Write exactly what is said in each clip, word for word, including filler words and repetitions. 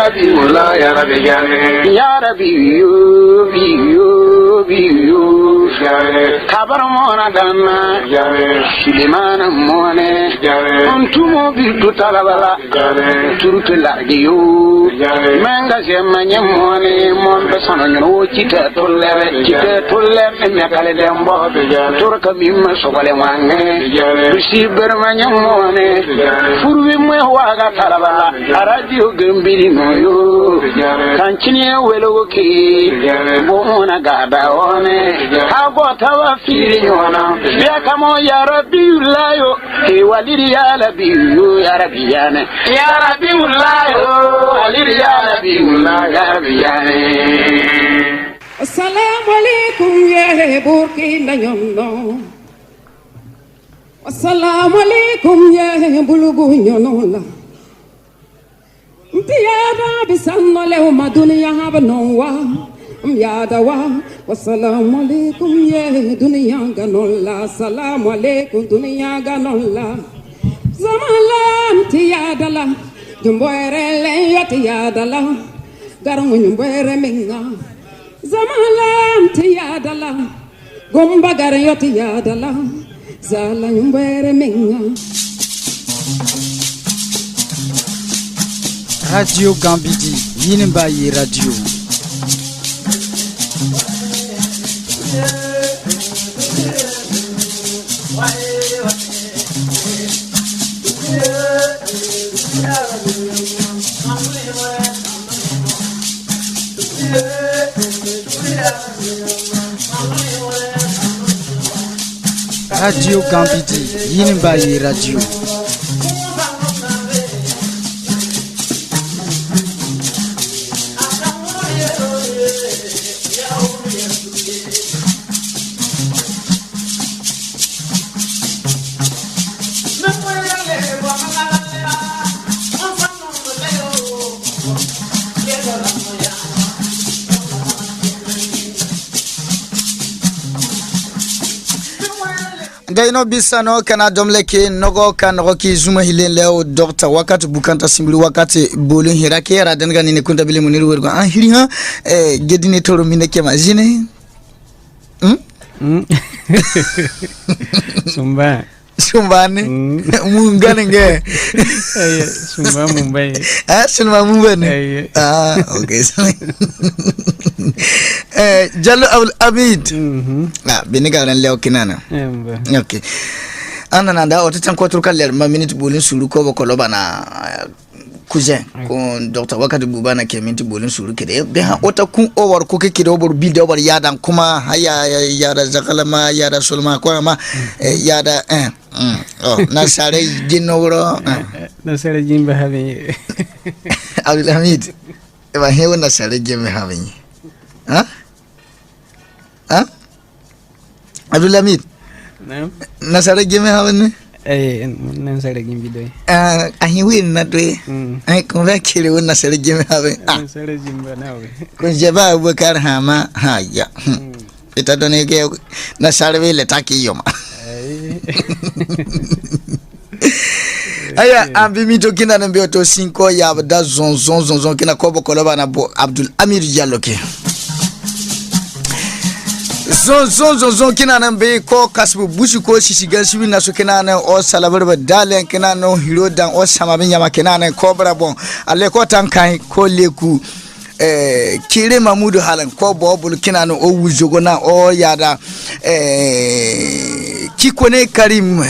Rabi wula, ya Rabi, jane. Ya Rabi, yo, bi, yo, bi, yo. Jane. Kabar mona danna. Jane. Sulemana mone. Jane. Ontumo bi du talabala. Jane. Turute largi yo. Jane. Menga zema nye mone, mon be sono nyono, cite tulere, cite tulere, me kale dembo. Jane. Turka mi ma sogale wange. Jane. Bisi berma nye mone. Jane. Furwi mwe waga talabala. Aradio gambiri no yo. Kancini welo ki. Bona gada one. Hago tawa firi nyona. Bia kamo ya Rabi wula yo. He waliri ya Rabi yo, ya Rabi jane. Ya Rabi wula yo. Waliri ya Rabi wula, ya Rabi jane. Assalamu alaikum ye Burkina nyono. Assalamu alaikum ye Bulugu nyono la. Nti yada bisan no le uma duniya haba no wa. M yada wa. Wassalamu alaikum ye duniya ga no la. Assalamu alaikum duniya ga no la. Zamala nti yada la. Jumboere le yati yada la. Garu jumboere menga. Zamala nti yada la. Gomba gara yoti yada la, zala nyumbere menga. Radio Gambidi, yinimba ye radio. Radio Gambidi, yinimba ye radio. Nda ino bisa no kana domle ke nogo ka nogo ki zuma hilen leo Dokta Wakati Bukanta Simbiri Wakati Bulu Hirake ara danga ni ne kunda bili muniri wergo an hiri ha, eh, gedine toro mine ke ma zine. Hmm? Hmm? Sumba. Sumba ni? Mm. Munga ni nge. Ayo, sumba mumba ye. Ah, sumba mumba ni? Ayo. Ah, okay, sorry. Eh, Jallo Abdul Hamid. Mhm. Ah, bini ka ran leo kinana. Eh, mba. Okay. Ana nanda, o ta can ko turka ler ma minute bulin suru ko bokolo bana, eh, Cousin, ko Dokta Wakati Buba na ke minti bulin suru kede. Be ha o ta kun o war ko ke kede o bor bi de o bor yada kuma ha ya, ya, yada zakalama, yada solma ko ma, eh, yada, eh, mm. Oh, na sare jin no bro. Eh. Eh, na sare jin ba ha be. Abdul Hamid. E ba he wo na sare jin ba ha be. Ha? Ha? Abdul Hamid. Naam. Na sare jeme hawen ne? Eh, na sare jeme bidoi. Ah, ahi wi na doi. Mm. Ai, ko ba kire wo na sare jeme hawen. Ah. Na sare jeme ba na we. Ko jaba Abubakar Hama, ha ya. Hmm. Mm. Ita done ke na sare we le taki yoma. Eh. Aya, an bi mi to kina nan be oto sinko ya da zonzon, zonzon kina ko bokolo bana bo Abdul Amir Diallo ke. Zonzon, zonzon kina nan be ko kasbu busi ko sisi gan sibi na so kina nan o salabar ba dalen kina nan hiro dan o sama bi nyama kina nan ko bra bon. Ale ko tankai ko leku. Eh, Kire Mahmudu Halan, ko bo bulu kina nan o wujogo na o yada, eh, Kikone Karim,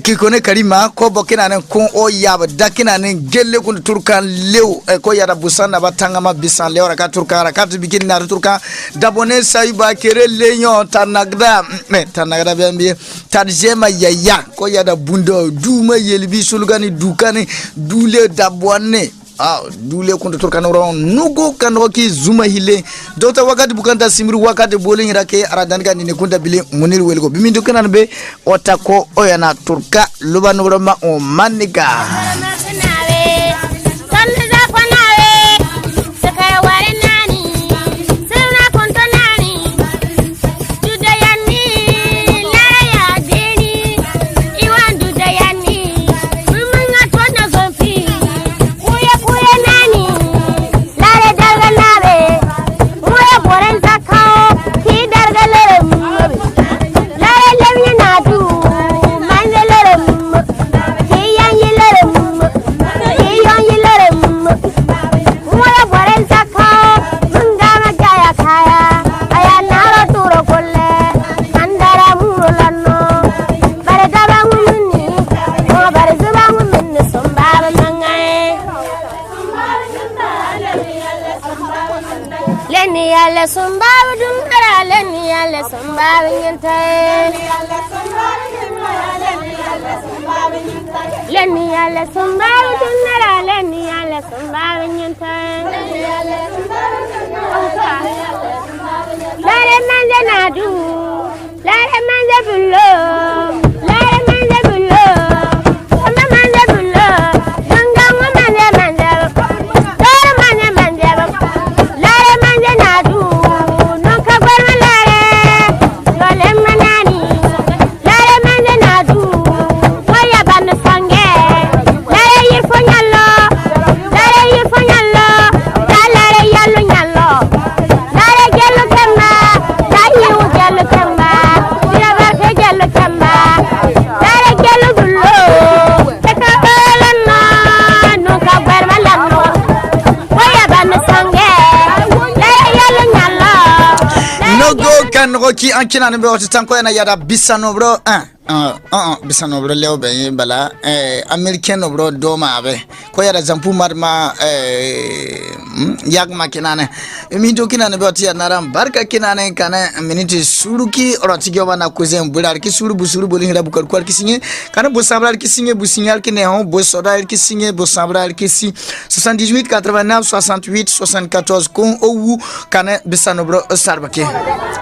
Kikone Karima, ko bo kina nan ko o yaba, da kina nan gelle kun Turkan lew, eh, ko yada busan na ba tanga ma bisan lew, raka Turkan, raka tu bikin na Turkan, dabone sai ba kere le nyo, tanagda, eh, tanagda bembi, tadjema yaya, ko yada bundo, duma yelbi sulgani dukani, dule dabone. Ah, dule kunta Turka nogro nugu ka nogo ki zuma hile. Dokta Wakati Bukanta Simbiri Wakati Bole Hirake ara danga ni ne kunta bili muniri welgo. Bi mi do kina be o ta ko o ya na Turka luba nogro ma o maniga. Ni yalla sumba dunara, le ni yalla sumba nyinta. Le ni yalla sumba dunara, le ni yalla sumba nyinta. Lare manje nadu, lare manje bulo, lare manje bulo, sama manje bulo, ganga manje manje, lare manje manje, lare manje nadu, nonka gwer ma lare, lole manani. Lare manje nadu, waya bandu sange. Lare yir fo nyalo, lare yir fo nyalo, da lare yalu nyalo. Lare gelu kemba, da yiwu gelu kemba, sira barke gelu kemba. Lare gelu dulo, teka bala no, nonka gwer ma lano. Waya bandu sange, lare yalu nyalo. Nogo ka nogo ki an kina ne be oti tanko ya na yada bisa nobro, eh. Ah, ah, ah, bisa nobro leo be bala, eh, American nobro doma be. Ko yara zampu marma, eh, mm, yagma kina ne. Mi do kina ne be oti ya naram barka kina ne kane miniti suru ki oro ti gyoba na kuzen bular ki suru bu suru bu lingra bu kal kwal ki singe. Kane bu sabrar ki singe bu signal ki ne ho bu sodar ki singe bu sabrar ki si soixante-dix-huit quatre-vingt-neuf soixante-huit soixante-quatorze kon owu kane bisa nobro sarbake.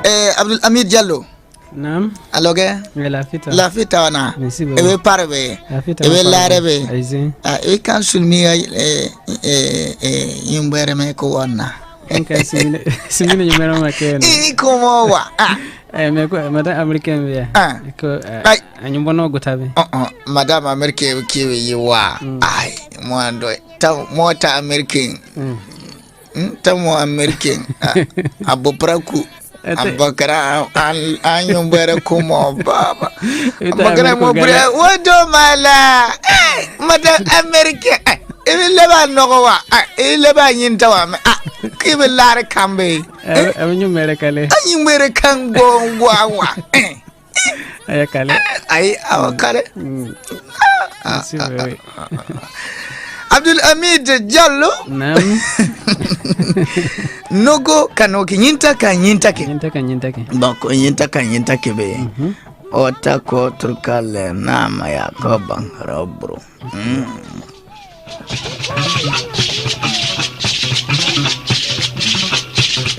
Eh, Abdul Amid Diallo. Naam. Aloge? Wi, lafiya. Lafiya wana. Merci beaucoup. Ewe pare be. Lafiya. Ewe pare be. Lare be. Aize. Ah, ewe kan sulmi ai, eh, eh, eh, yumbere me ko wana. Enka simine, simine yumbere ma kena. I komo wa. Ah. Eh, me ko, mata American be. Ah. Ko, eh, ai. Anyumbono gutabe. Oh, oh, madam American kiwe yiwa. Mm. Ai, mwando. Ta, mota American. Mm. Mm, tamo American. Ah, abo praku. Ete. Abakara an, an yumbere kumo baba. Ete Abakara American mo bure gale. Wodo mala. Eh, madam American. Eh, ibi leba nogo wa. Eh, ibi leba nyinta wa me. Ah, kibi lare kambe. Eh, eh, nyumbere kale. Ah, nyumbere kan go wa wa. Eh. Aya kale. Ai, awa kale. Mm. Ah, ah, ah, ah, ah. Abdul Amid Diallo. Naam. Nogo ka nogo ki nyinta ka nyinta ki. Nyinta ka nyinta ki. Bako nyinta ka nyinta ki be. Mhm. Ota ko turkale nama ya ko bang robro. Mm.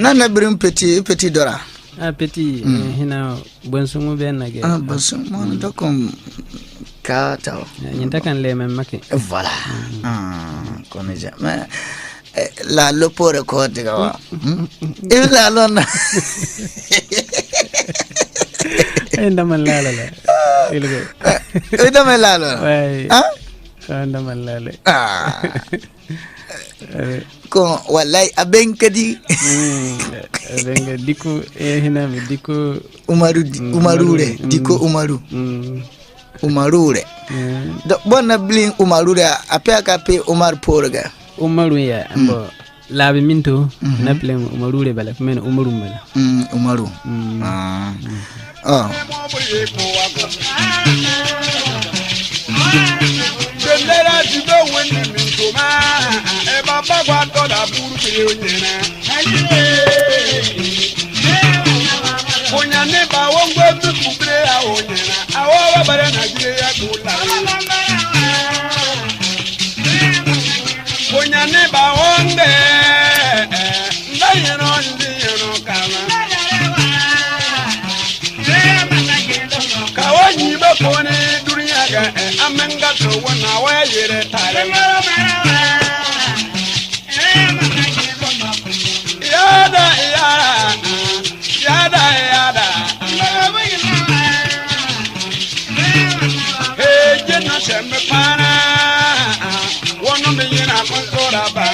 Nana birim peti, peti dora. Ah, peti, mm, eh, hina bonsungu be na ge. Ah, bonsungu, mo, mm, dokom ka taw. Eh, nyinta kan le me make. Voilà. Mm. Ah, kone ja. Me, eh, la lo pore ko diga wa. Hmm? Eh, la lo na. Eh, nda man la la la. Ilgo. Eh, nda man la lo. Wai. Ah? Nda man la la. Ah. Eh. Ko, wallahi, abenka di. Mm, abenka, diko, eh, hina mi, diko. Umaru di, mm, Umaru re, Umaru, mm. Diko Umaru. Mm. Umaru re. Mm. Do, bo na bilin Umaru re, ape aka pe Umar Porga. Umaru ya, mm. Bo, labi minto, mhm, na bilin Umaru re bala, kumena Umaru bala. Mm, Umaru. Mm. Ah. Mm. Oh. Bonyane ba wonde, nda yeno, ndi yeno kama. Ka wo nyi ba kone duniya ga, eh, amenga to wana wa yere tare. Yada, yada. Yada, yada. Hey, jeno sembe pana. Wono mi yina kontora ba.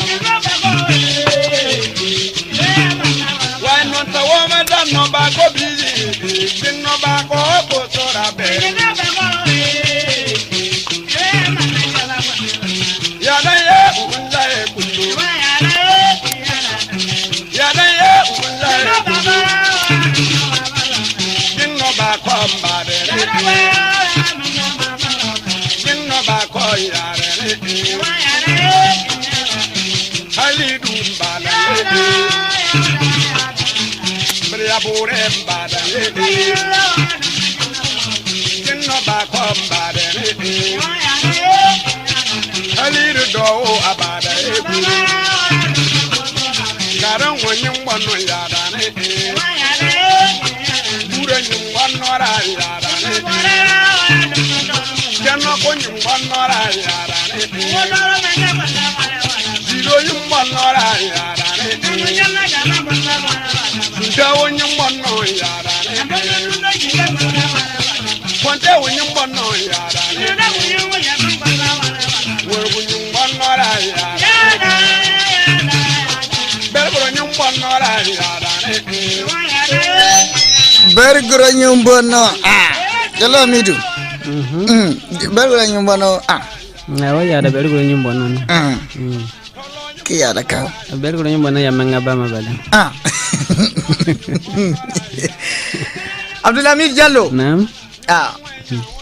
Wai no ta woma da no ba ko bi. Jeno ba ko kontora be. Yada ye, unza ye, kundu. Yada ye, unza ye, kundu. Jinno ba ko mbare. Jinno ba ko yare. Halidu mbale. Bure mbada, eh, eh. Jinno ba ko mbada, eh, eh. Aliru do abada, eh, eh. Garan wo nyimbono yada, eh, eh. Bure nyimbono ra yada, eh, eh. Jinno ko nyimbono ra yada, eh, eh. Biro nyimbono ra yada. Bergro nyimbono. Ah, jalo midu. Mhm. Mm, bergro nyimbono. Ah. Na wa ya da bergro nyimbono. Mm. Mm. Ki ya da ka. Bergro nyimbono ya manga ba ma bala. Ah. Abdoulhamid Diallo. Naam. Ah.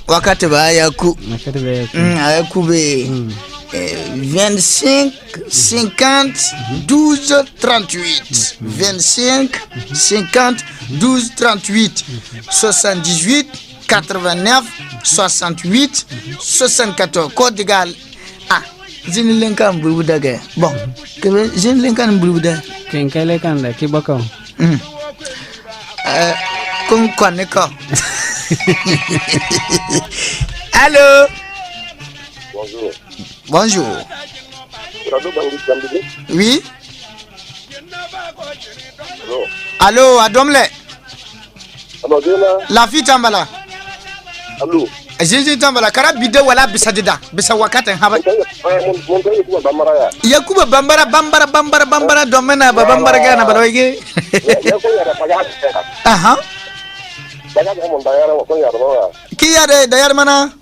Wakati ba ya ku. Wakati ba ya ku. Mm, ya ku be. Mm. Eh, vingt-cinq, cinquante, douze, trente-huit. Vingt-cinq, cinquante, douze, trente-huit. Soixante-dix-huit, quatre-vingt-neuf, soixante-huit, soixante-quatorze. Code égal. Ah, zini lenkan burbuda ge. Bon, ke be zini lenkan burbuda. Ken kele kan da, ki bako. Mm. Eh, kun kwane ko. Allô? Bonjour. Bonjour. Radio Bangui Tambidi. Oui. Allô? Allô, a dom le. Allô, Dina. Lafi tambala. Allô. Zinzi tambala, kara bide wala bisa dida, bisa wakati haba. Mun ta, eh, mun, mun ta Yakuba Bambara ya. Yakuba Bambara, Bambara, Bambara, Bambara, domena ba Bambara gana bala wege. Ya, ya ko ya da paga. Aha. Paga mun da ya ko ya da. Ki ya de, da ya mana?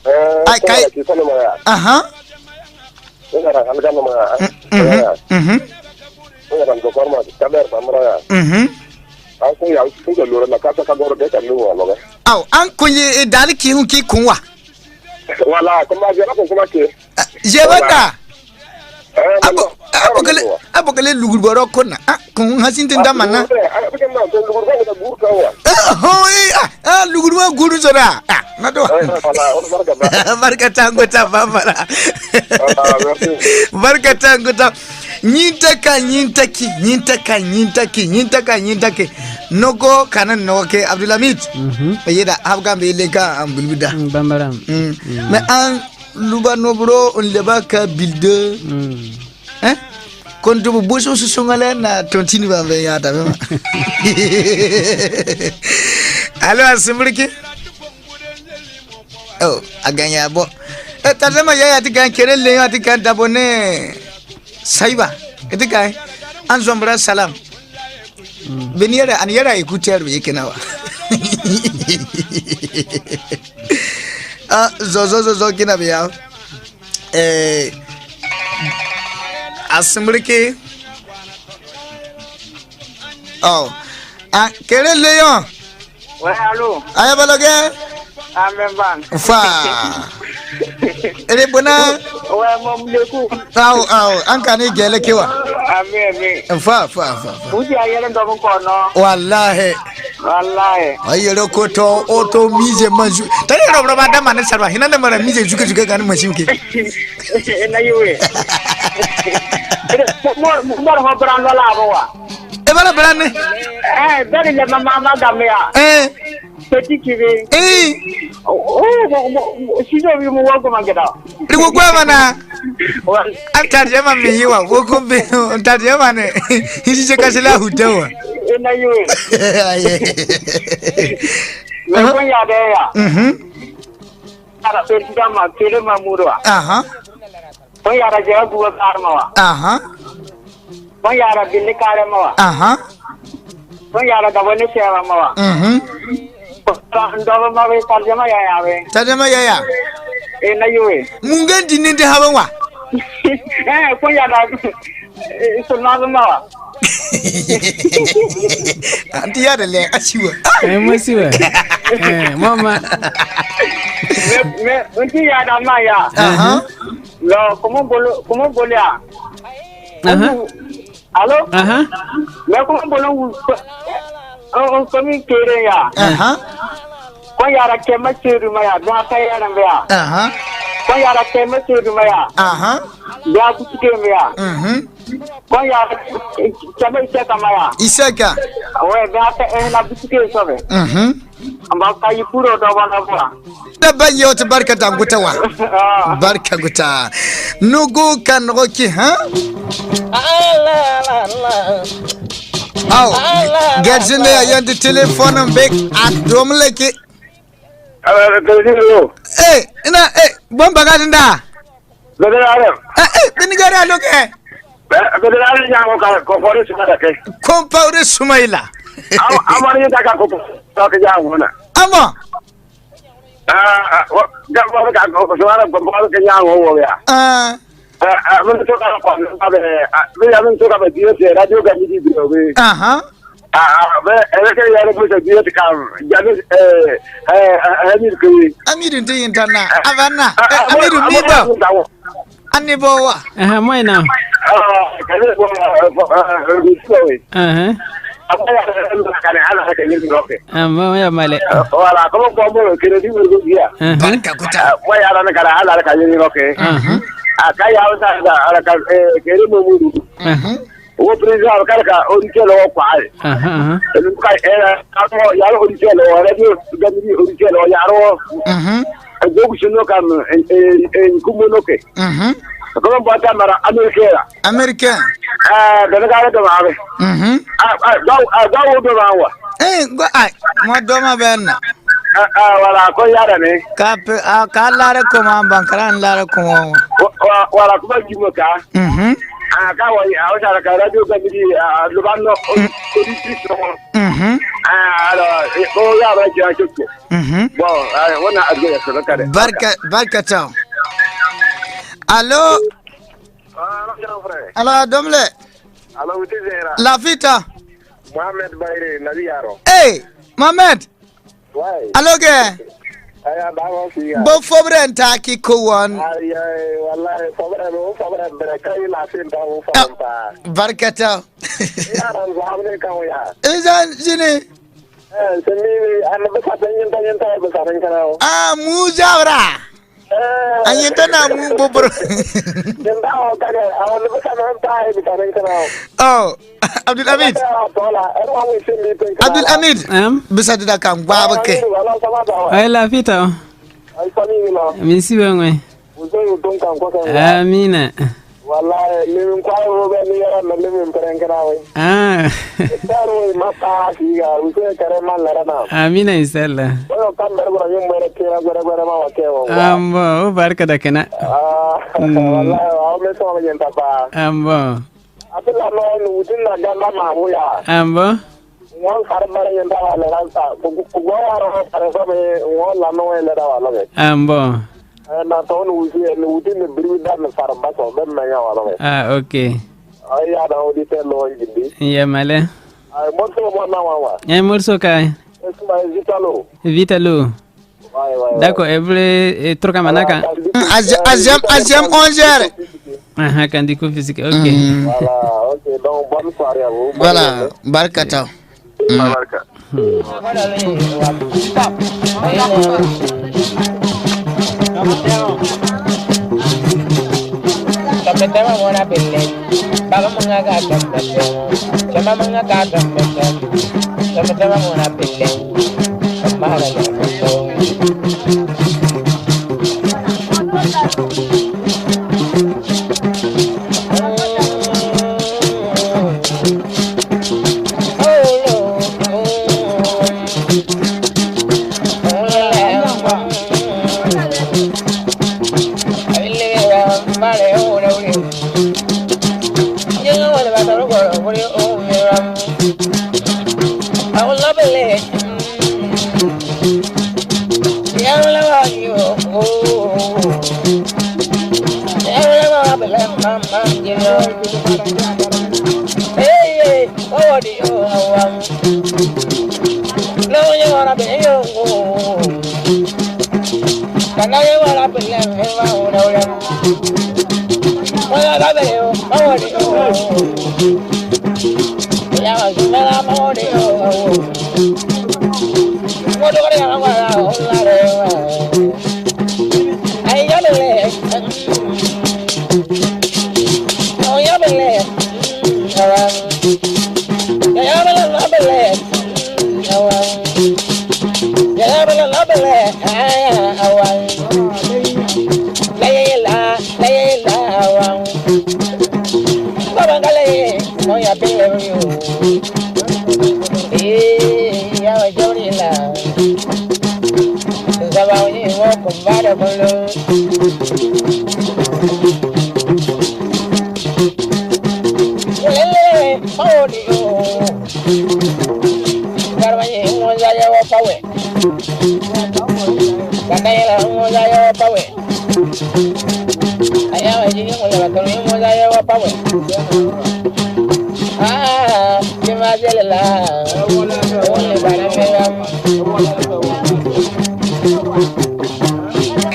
Eh, ai, ko kai. Ya ki sana ma ya. Aha. Ko ya da alga ma ya. Mhm, mhm. Ko ya da doktor ma, kader Bambara ya. Mhm. An ko ya, ko ya lura na kata ka goro de ka lu wa lo. Aw, an ko ye, e, dali ki hun ki kun wa. Wala, kuma je na ko kuma ke. Ah, je banda. Eh, abo, abo kele, abo kele lugur boro kona. Ah, kun hasin tin da mana. Ah, ho, eh, ah, ah, lugur wa guru sora. Ah, na do. Eh, wala, wala, barka ba. Barka tango ta Bambara. Ah, merci. Barka tango ta. Nyintaka, nyintaki, nyintaka, nyintaki, nyintaka, nyintaki. Nogo kana nogo ke Abdoulhamid. Mhm. Yeda, hab gambe lenkan, am, bulbuda. Mm, Bambara. Mm. Mm. Mais an luba nobro, on leba ka bilde. Mm. Hein? Kon to bo so so ngale na tontini ba be ya ta be ma. Allô, a simbriki? Oh, a ganya bo. Eh, tazama ya ya ti kan kere le ya ti kan dabone. Saiba. Eti kai. An zombra salam. Mm. Beni yara, an yara écouteur be kena wa. Ah, zo, zo, zo, zo, kina be ya. Eh, a simbriki. Oh. Ah, kere Léon. Ouais, allô. Aya baloge? Amen ban. Fa. Ere bona? Ouais, mon bleku. Aw, aw, an kani gele kewa. Amen, amen. Fa, fa, fa, fa. Uti ayere ndo mo kono. Wallahi. Wallahi. Ayere ko to, o to mize manzu. Tare ro ro ba da mane sarwa. Hina da mara mize zuke zuke gani manzu ke. Na yuwe. Mo, mo, mo, mo, brand wala bo wa. E bala brand ne? Eh, bari le mama, mama dame ya. Eh. Petit kibi. Eh. Oh, oh, mo, mo, mo, si do bi mo wa ko mangeda. Ri ko kwa mana? Wa. An tarjama mi yiwa, wo ko be, an tarjama ne. Hisi se kasila hutawa. E na yiwe. Aye. Mo ko ya de ya. Mhm. Ara, Perezida ma, Kele Mamuru wa. Aha. Ko yara jega guwa kar ma wa. Aha. Ko yara bille kare ma wa. Aha. Ko yara gabane sewa ma wa. Mhm. Ko yara ndoba ma we tarjama ya ya we. Tarjama ya ya. E na yuwe. Mungen dinin de haban wa. Eh, ko yara, eh, so na ma wa. Anti ya de le, asiwa. Eh, mo siwa. Eh, mama. Me, me, anti ya da ma ya. Aha. Lo, como bolo, como bolea. Aha. Allô? Aha. Mais comment bolon wu-, O, o, ko mi kere ya. Aha. Ko yara ke ma sedu ma ya, da ka yara me ya. Aha. Ko yara ke ma sedu ma ya. Aha. Da ku ke me ya. Mhm. Ko yara ke ma iseka ma ya. Iseka. We, da ka, eh, na bu ke so be. Mhm. Amba ka yi kuro da wa na wa. Da ban yo ti barka da guta wa. Ah. Barka guta. Nugu kan go ki, ha? Aw, gersin ya yandi telefon be a dom leke. Ala, ala, ala, ala. Eh, ina, eh, bon bagadi nda. Bene gare. Eh, eh, bene gare alo ke. Be-, bene gare ya ko ka, ko fore suma da ke. Ko fore suma ila. Am-, amari ta ka ko, ta ke ya wona. Amo. Ah, ah, wa, ga, wa, ga, ko, ko, suara, ko, ko, ke nyang, wo, wo, ya. Ah. Ah, ah, mun to ka, ko, ko, be, ah, be, ya, mun to ka, be, dio, se, radio, ga, mi, di, bro, be. Aha. Ah, ah, be, ele, ke, ya, le, ko, se, dio, se, ka, ya, le, eh, eh, eh, eh, mi, ke. Ami, din, tin, tan, na. Ah, abana. Ah, eh, ah, ami, mo, din, ah, mi, mo, ba. Ah, mo, Ani bo wa. Aha, mo ina. Ah, kane bo, ah, ah, ah, ah, ah, Aha. Apa ya, kane ala kane ni roke. Ah, mo ya male. Ah, wala, ko bo bo kene di mo ya. Aha. Barka guta. Ah, mo ya ala kane ala kane ni roke. Aha. Ah, ka ya ala ka, eh, kene mo mo. Aha. O président kala ka o ni kelo kwa ai. Aha, aha. Elu ka era ka to ya o ni kelo, radio, gani o ni kelo ya ro. Mhm. Go ku sino kam, eh, eh, eh, kumo no ke. Mhm. Ko mo bata mara Amerika. Amerika. Ah, da ka do ma be. Mhm. Ah, ah, ga, ah, ga o do ma wa. Eh, go ai, mo do ma be na. Ah, ah, wala ko ya da ne. Ka pe, ah, ka lare ko ma ban kara lare ko wa. Wa, wa, wala ko ba ji mo ka. Mhm. Ah, ka wa, ah, o sa ka radio ka bi, ah, lo ba no, o, o di ti so. Mhm. Ah, alo, eh, o ya ba ji a chuk. Mhm. Bon, ah, wona a ga ya so ka de. Barka, barka tau. Alo. Ah, alo, grand frère. Alo, domle. Alo, uti zera. Lafita. Mohamed Bayre, Nabi Yaro. Eh, Mohamed. Wai. Alo ke? Aya, da mo si ya. Bo fobre nta ki ko wan. Ay, ay, wallahi, fobre, bo fobre, bere, kai la fin ta, bo fobre ta. Barkata. Ya, ran, wa, ne, ka, ya. Izan, jini. Eh, semi, an, ba, sa, nyin, ta, nyin, ta, ba, sa, nyin, ka, na. Ah, mu jabra. Eh. An, nyin, ta, na, mu, bo, bro. Nyin, ta, o, ka, ne, a, wani, ba, sa, nyin, ta, ba, sa, nyin, ka, na. Oh. Abdul Hamid. Abdul Hamid. Am? Bisa dida kan gwa bake. Ay, lafita. Min si bangwe. Amina. Ah. Amina, inshallah. Ambo, o barka da kena. Mm. Ambo. Ambo. Ambo. Ah, ok. Iya, male. Eh, morso kai. Vitalo. D'accord, e vle, e, troka manaka. Aziam, aziam, onze heures. Aha, kandi ku physique, ok. Mm. Voilà, ok, donc bonne soirée à vous. Voilà, barkata. Mm. Barka.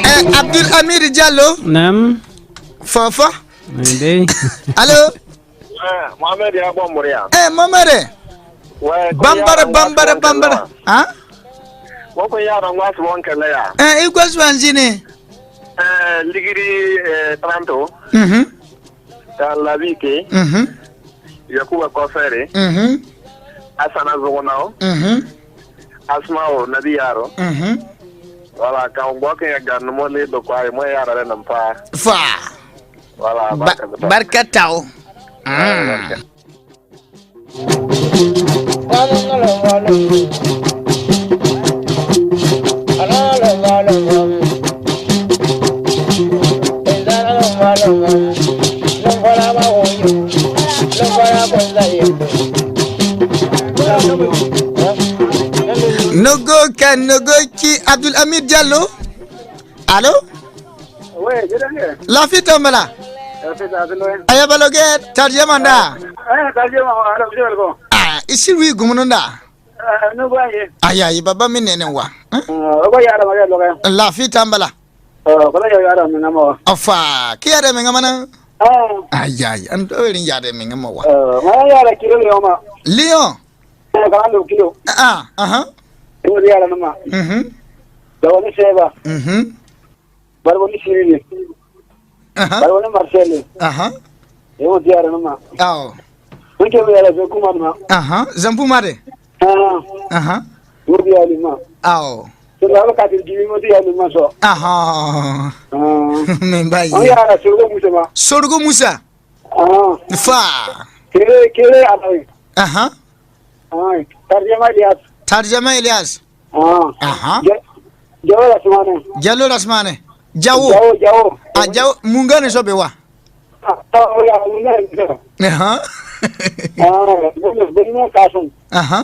Eh, Abdul Amir Diallo. Naam. Fofo. Ndei. Alo. Eh, Mohamed ya bom muria. Eh, Mohamed. Bambara, bambara, bambara. Ha? Woko ya na ngwas won kele ya. Eh, i gwas wan zini. Eh, Ligiri, eh, Toronto. Mhm. Ka Labike. Mhm. Yakuba Kofere. Mhm. Asana Zogonao. Mhm. Asmao Nabi Yaro. Mhm. Wala ka ngwa ke ya gan mo le do kwa mo ya ra na mpa. Fa. Wala ba-, barka tau. Mm. Nogo ka nogo ki Abdul Amid Diallo. Alo? Oui, jere nge. Lafiya tambala? Lafiya tambala. Aya baloge tarjama nda. Eh, tarjama, alo, jere ko. Ah, i sirwi gumunu nda. Ah, no ba ye. Aya, i baba mi nene wa. Eh? Ah, ko yara ma lo ga. Lafiya tambala. Ah, ko yara mi ngama wa. Afa, ki yara mi ngama na? Ah. Aya, aya, an do rin yara mi ngama wa. Ah, ma yara kilo Lyon ma. Lyon? Eh, ka ando kilo. Ah, aha. Ko yara na ma. Mhm. Da wani seba. Mhm. Bari wani Sirili. Aha. Bari wani Marseli. Aha. Emo diara numa. Ao. Wike mi yara ze kuma numa. Aha. Zampu mare. Aha. Aha. Emo diara numa. Ao. So la ka ti gi mo diara numa so. Aha. Ah. Memba ye. Yara Sorgo Musa ma. Sorgo Musa. Ah. Fa. Kere, kere, ala. Aha. Ah. Tarjama Ilyas. Tarjama Ilyas. Ah. Aha. Ja-, Jawo Rasmane. Jalo Rasmane. Jawo. Jawo, Jawo. Ah, Jawo. Mungane so be wa. Ah, ah, ya, Mungane so. Aha. Ah, Beno, Beno Kasum. Aha.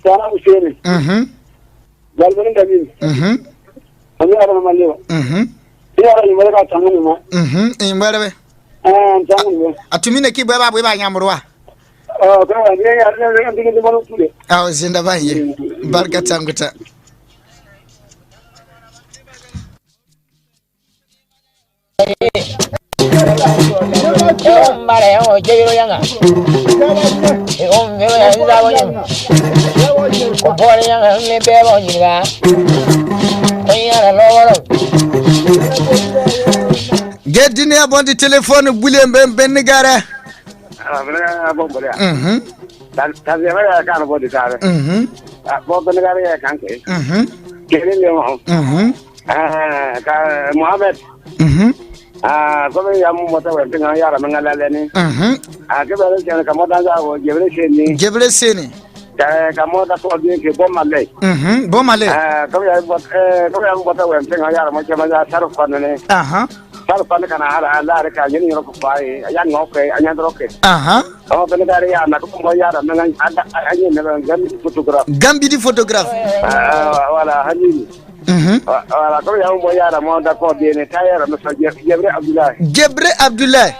Sana Useni. Mhm. Jalbani Damin. Mhm. Ami ara malewa. Mhm. Ya ara ni mara ka tangani ma. Mhm. Imbara be. Ah, tangani be. Atumi ne ki baba baba nyamurwa. Ah, ka, ya, ya, ya, ya, ya, ya, ya, ya, ya. Ao, zinda ba ye. Barka tanguta. Ge dine a bon di telefone bule mbe mbe ni gare. Ah, bene ka bon bole ya. Mhm. Ta, ta bene ka bon di tare. Mhm. Ah, bon bene ka ya kan ke. Mhm. Kere le mo. Mhm. Ah, ka Mohamed. Mhm. Ah, ko be ya mo mota we, pinga yara menga la le ni. Mhm. Ah, ke be le ka mota za wo, Jebre Seni. Jebre Seni. Ka, ka mota ko bi ke Bomale. Mhm, Bomale. Ah, ko be ya mot-, eh, ko be ya mota we, pinga yara mo chama za Sarufane. Aha. Sar pan kana hala, hala re ka, yeni yoro ko pai, ayan ngoke, ayan roke. Aha. O, bene dari ya, na ko mo yara, na ngan, ada, ayan na ngan, Gambidi photographe. Gambidi photographe. Ah, wala, hani. Mhm. Wa-, wala, ko ya mo yara, mo da ko de ne, ta yara, mo sa, Jeb-, Jebre Abdoulaye. Jebre Abdoulaye.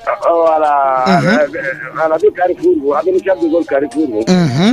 Ah, wala, mhm, eh, wala, bi Carrefour, abi ni Cap de Gaulle Carrefour. Mhm.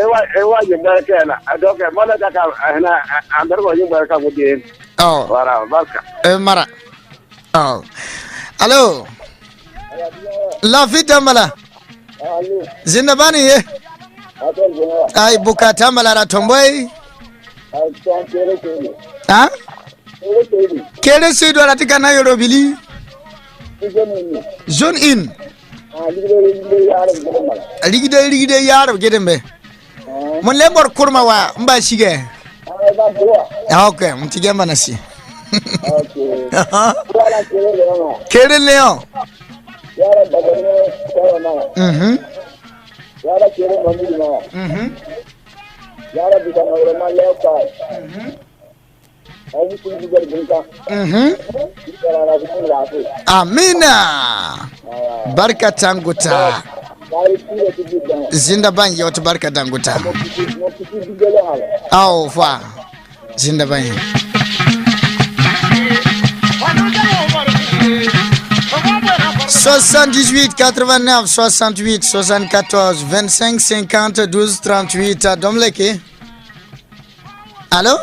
e wa, e wa, yimbar kena. A, doke, mala daka, a, hena, a, andar wa yimbar ka mudin. Oh. Wara, barka. E, mara. Oh. Alo. Lafiya tambala. Alo. Zinda bani ye. Ai, buka tambala ra Tomboi. Ai, tan kere kere. Ha? Kere kere. Kere se do ara tika na yoro bili. Zone in. Zone in. Ah, ligide, ligide, yaro, ligide, ligide, yaro, gidembe. Mo lembor kurma wa, mba sige. Ah, ok, mo tige mba na si. Ok. Kere Leon. Mhm. Mhm. Mhm. Amina. Barka tanguta. Zinda ban yot barka tanguta. Aw fa. Zinda ban. Soixante-dix-huit quatre-vingt-neuf soixante-huit soixante-quatorze vingt-cinq cinquante douze trente-huit. Domleke. Alo?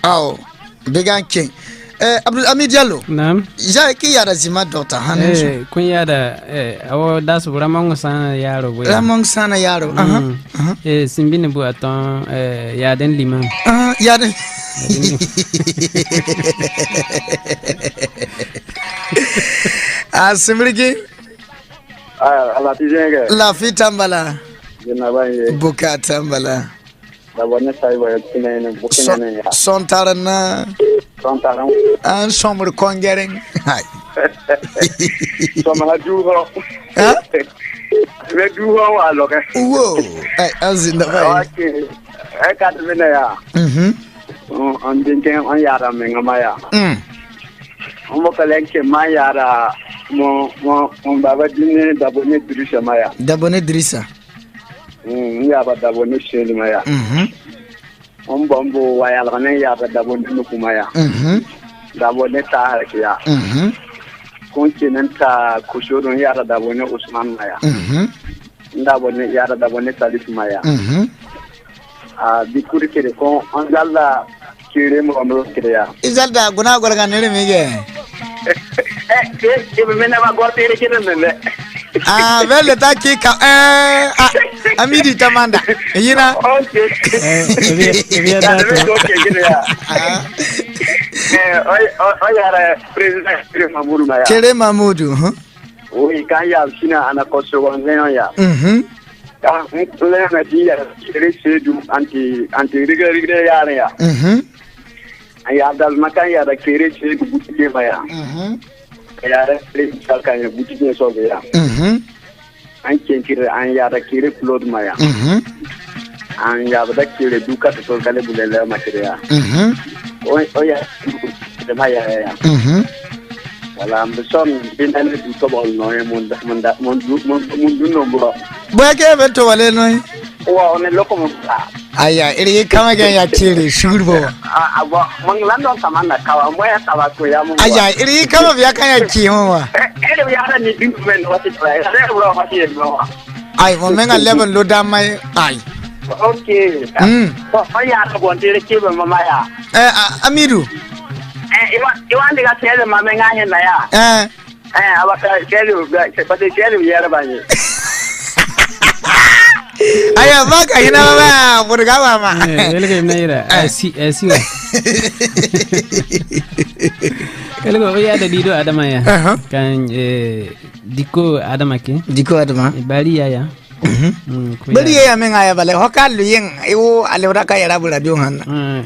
Aw, bigan king. Eh, Abdul Amid Diallo. Naam. Ja ki yada zima dota hanu. Eh, kun yada, eh, awo das bu Ramon Sana yaro bu ya. Ramon Sana yaro. Aha. Mm. Aha. Eh, simbini bu aton, eh, yaden limam. Ah, yaden. Yaden limam. Ah, simrigi. Ah, ala tijenge. Lafi tambala. Jina baye. Buka tambala. Da bone sai ba kine ne, bu kine ne ya. Son tarana. Son tarana. An somur kongeren. Hai. Somur du ho. Ha? Me du ho wa lo ke. Wo. Ai, azinda bai. Okay. E ka de ne ya. Mhm. An din ke an yara me ngama ya. Mm. Mo kalen ke ma yara mo, mo, mo baba dine da bone Idrisa ma ya. Da bone Idrisa. Mm, ya ba da bone Seli ma ya. Mhm. Om bombo wa ya la ne ya ba da bone Nuku ma ya. Mhm. Da bone ta ha ya. Mhm. Kun ke nan ta kusuru ya da bone Usman ma ya. Mhm. Da bone ya da bone Salif ma ya. Mhm. A, bikuri kere ko, an zalda kere mo amro kere ya. I zalda guna gorga nere mige. Eh, ke, ke me na ba gor tere kere nene. Ah, bele ta ki ka, eh, ah, Amidi tamanda. Yina. Okay. Eh, ebi, ebi ya da to. Okay, kere ya. Ah. Eh, oi, oi, oi, yara, President Kere Mamudu ma ya. Kere Mamudu, huh? Oi, kan ya, sina ana koso wan ya. Mhm. Ka, n-, n-, na di ya, kere sedu, anti, anti riga, riga ya, ya. Mhm. An ya dal makan ya da kere sedu butike ma ya. Mhm. Ya da kere sal kan ya butike so ya. Mhm. An ken kere an ya da kere plot ma ya. Mhm. An ya da kere duka to kale bulele ma kere ya. Mhm. O, o ya, de ma ya ya. Mhm. Wala, ambe son, bin ane du to bol no, e, munda, munda, mundu, mun-, mundu no, bro. Bwe ke be to wale no, e? Wa, one loko munda. Aya, iri kama ke ya kiri, shuru bo. A, a, bo, mang lando kama na kawa, mo ya kawa ko ya mo. Aya, iri kama bia ka ya ki ho wa. E, iri bia na ni du men wa ti tra, e, bro, wa ti no. Ai, mo menga leben lo da mai, ai. Okay. Mm. Ko, ko ya ko bon dire ki be mama ya. E, a, Amidu. Eh, iwa, iwa ndiga kele ma menga hena ya. Eh. Eh, awa ka kele, ka, ka, kele yara bani. Aya, baka hina mama, burga mama. Eh, ele ke naira. Eh. Asi, asi wa. Ele ko ya da dido adama ya. Aha. Kan, eh, diko adama ke. Diko adama. Eh, bari ya ya. Mhm. Mm, bari ya ya menga ya bale, hoka luyen, iwo alewra ka yara bula dio han. Mm.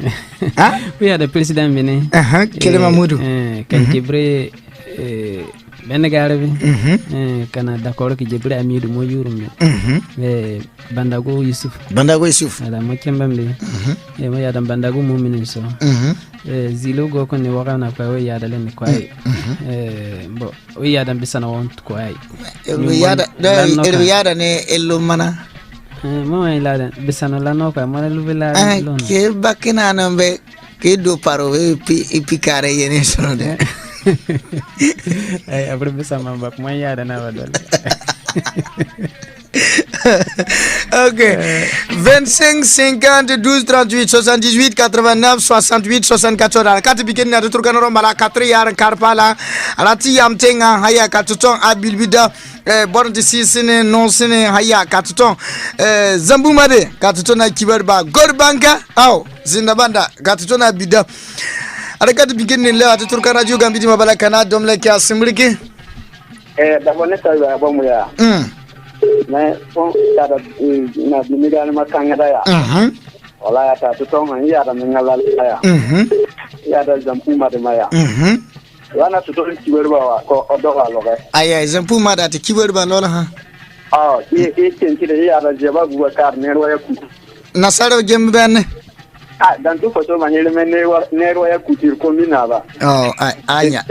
Ha? Wi ya da president bene. Aha, Kere Mamudu. Eh, kan Jibril, eh, bene gare bi. Mhm. Eh, kana dakoro ki Jibril Amidu mo yuru mi. Mhm. Eh, Bandago Yusuf. Bandago Yusuf. Ada mo kemba mbe. Mhm. Eh, mo ya da Bandago mo mini so. Mhm. Eh, zilo go ko ni waka na kwa we ya da le ni kwa. Mhm. Eh, bo. O ya da bisana won ko ai. Elu ya da, elu ya da ne elu mana. Eh, mo ai la da bisana la no ka, mana lu bela lo. Ke bakina no be. Ke do paro we pi, i pi kare yene sono de. Ai, abri bisa mamba kuma ya da na ba dole. Ok. Vingt-cinq, cinquante, douze, trente-huit, soixante-dix-huit, quatre-vingt-neuf, soixante-huit, soixante-quatorze. Ala kati bikin na tutur kanoro mala katri yar karpala. Ala ti yam tenga haya katuton abilbida. Eh, boro ti si sini, no sini, haya katuton. Eh, Zambu Made, katuton na kibar ba. Gor Banka, aw, Zinda Banda, katuton na bida. Ala kati bikin ni le, ati Turkan Radio Gambidi mabala kana, dom le kia simriki. Eh, da bone sa ya, bom ya. Mm. Ne, pon, ta da, eh, na, bini da ni ma kanga da ya. Mhm. Wala ya ta, tuton, ya da, mi ngala ya. Mhm. Ya da, Zambu Made ma ya. Mhm. Wana tutu kibar ba wa, ko odo wa loge. Aya, Zambu Made ati kibar ba lola ha. Oh, i, i ken kire i ara jeba guwa kar nerwa ya ku. Nasara jem ben. Ah, dan tu foto ma nyele men nerwa, nerwa ya ku tir ko mina ba. Oh, a, anya.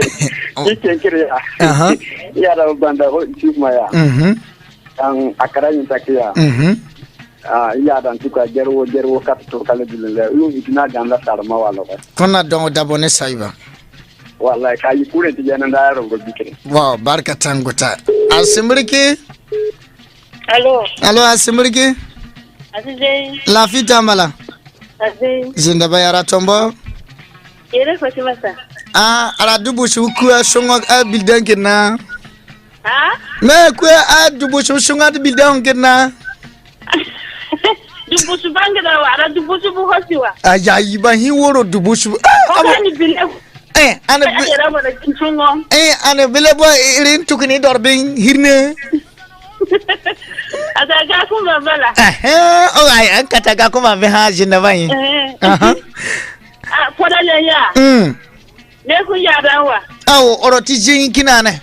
I ken kire ya. Aha. Ya da banda ho chuma ya. Mhm. Ang akara yin takiya. Mhm. Ah, ya dan tuka jerwo, jerwo kat turkale bilele. Yu ikina ganda sarma wa loge. Kona don da bone saiba. Wallahi, ka yi kure ti jana da yaro go bikire. Wow, barka tanguta. Asimriki? Alo. Alo, asimriki? Asizei. Lafi tambala. Asizei. Zinda ba yara tombo. Yere ko si masa. Ah, ala dubu si ku a sungo a bildan kina. Ha? Me ku a dubu si sungo a bildan kina. Dubu si bangida wa, ala dubu si bu hosi wa. Aya, iba hi woro dubu si bu. Ah, abo. Ani bile. Eh, ana bi-, eh, ana bile bo irin tukuni dorbin hirne. Ata ga kuma bala. Eh, eh, o ai, an kata ga kuma be ha jinna bai. Eh. Aha. Ah, koda le ya. Mm. Ne ku ya da wa. Awo, oro ti jin kina ne.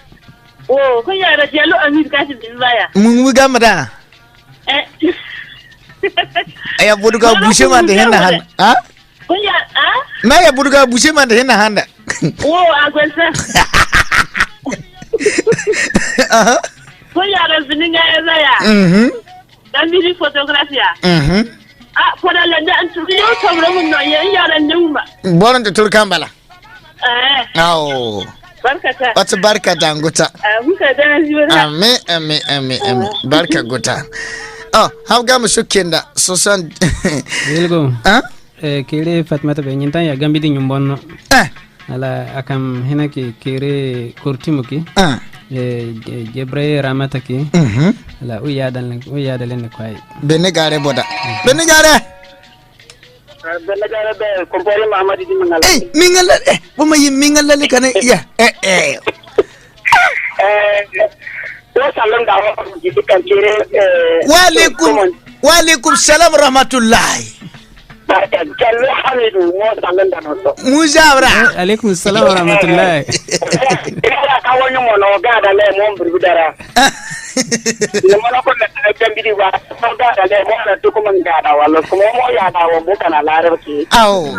O, ku ya da jelo amir ka si bin baya. Mun wi ga mada. Eh. Aya buduga bushe man de henna han. Ha? Kunya, ah? Na ya buduga bushe man de hena handa. Wo, agwesa. Aha. Kunya da zininga eza ya. Mhm. Da miri fotografia. Mhm. Ah, koda lenda antu yo tobro mun no ye ya da numa. Boran to turkan bala. Eh. Awo. Barka ta. Wata barka danguta. Ah, muka da na zibar. Amin, amin, amin, amin. Ah. Barka guta. Oh, hawga mu sukenda. Sosan. Wilgo. Ha? Eh, kere Fatmata be nyintan ya Gambidi nyumbon no. Eh. Ala akam hena ke kere Kortimo ke. Ah. Eh, Je-, Jebre Ramata ke. Mhm. Ala u ya dan, u ya dan ne kwai. Bene gare boda. Mhm. Bene gare. Eh, bene gare be kompori Mahamadi di Mingala. Eh, Mingala, eh, bo ma yi Mingala le kane ya. Eh, eh. Eh, wo salon da wo jiti kan kere, eh, wa alaikum, wa alaikum salam wa rahmatullahi. Barka, Jallo Hamidu, mo salon da no so. Musa Abra. Eh, alaikum salam wa rahmatullahi. Eh, eh, ka woni mo no ga da le mo mburu dara. Ne mo no ko na Gambidi wa, mo ga da le mo na tuku mo ga da wa lo, ko mo ya da wa mo kana larabci. Awo.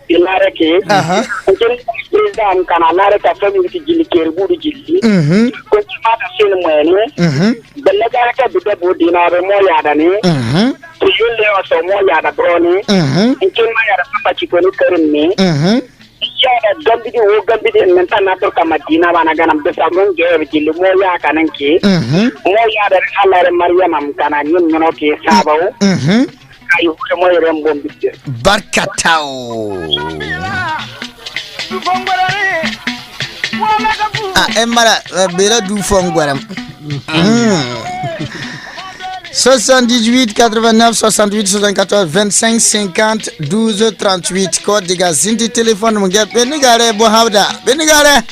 Ilare ke. Aha. Kin president kana lare ka fami ki jili ker buru jili. Mhm. Ko ki mata sen mweni. Mhm. Belle gara ka bide bu dina be mo ya da ni. Mhm. Ki yulle o so mo ya da bro ni. Mhm. Kin ma ya da papa ci ko ni karim ni. Mhm. Ya da Gambidi wo Gambidi men ta na to ka Madina bana ganam be sa mo ge jili mo ya kanan ki. Mhm. Mo ya da Allah re Maryam am kana nyin no ke sabaw. Mhm. Ayo, kamo yere mbon bidde. Barka tau. Ah, e mara, eh, bera du fongwaram. Mm. Soixante-dix-huit, quatre-vingt-neuf, soixante-huit, soixante-quatorze, vingt-cinq, cinquante, douze, trente-huit. Code de gaz. Zinti téléphone, mon gars. Beni gare, bo hawda. Beni gare.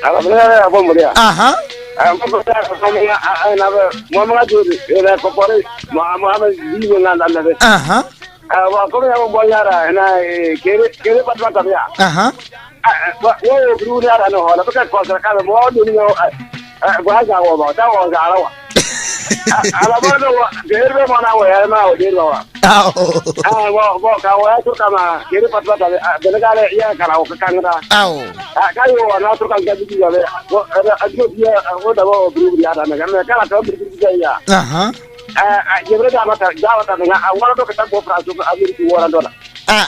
Ala, beni gare, abo mo dia. Aha. Ah, mo mo ta, mo mo nga, ah, ah, na ba, mo mo nga tu, eh, na ko pore, mo, mo ama di mo nga na na be. Aha. Ah, wa ko ya mo bo yara, na, eh, kere, kere pat pat ya. Aha. Ah, wa, wo, bru ni ara no, la ka ko sa ka mo ni no, ah, ah, wa ga wo mo, ta wo ga ara wa. Ah, ala bo no, wa, kere mo na wo ya ma wo de wa. Aw. Ah, wa, wa, ka wa tu ka ma, kere pat pat, ah, bele ka le ya ka la wo ka ngra. Aw. Ah, ka yo wa na tu ka ga bi ga le. Wo, ah, ah, yo ya, ah, wo da wo bru ya da na ga me ka la to bru ya. Aha. Ah, ah, ye bru da ma ta, da wa ta na, ah, wa to ka ta go fra su, ah, bru wo ra do la. Ah.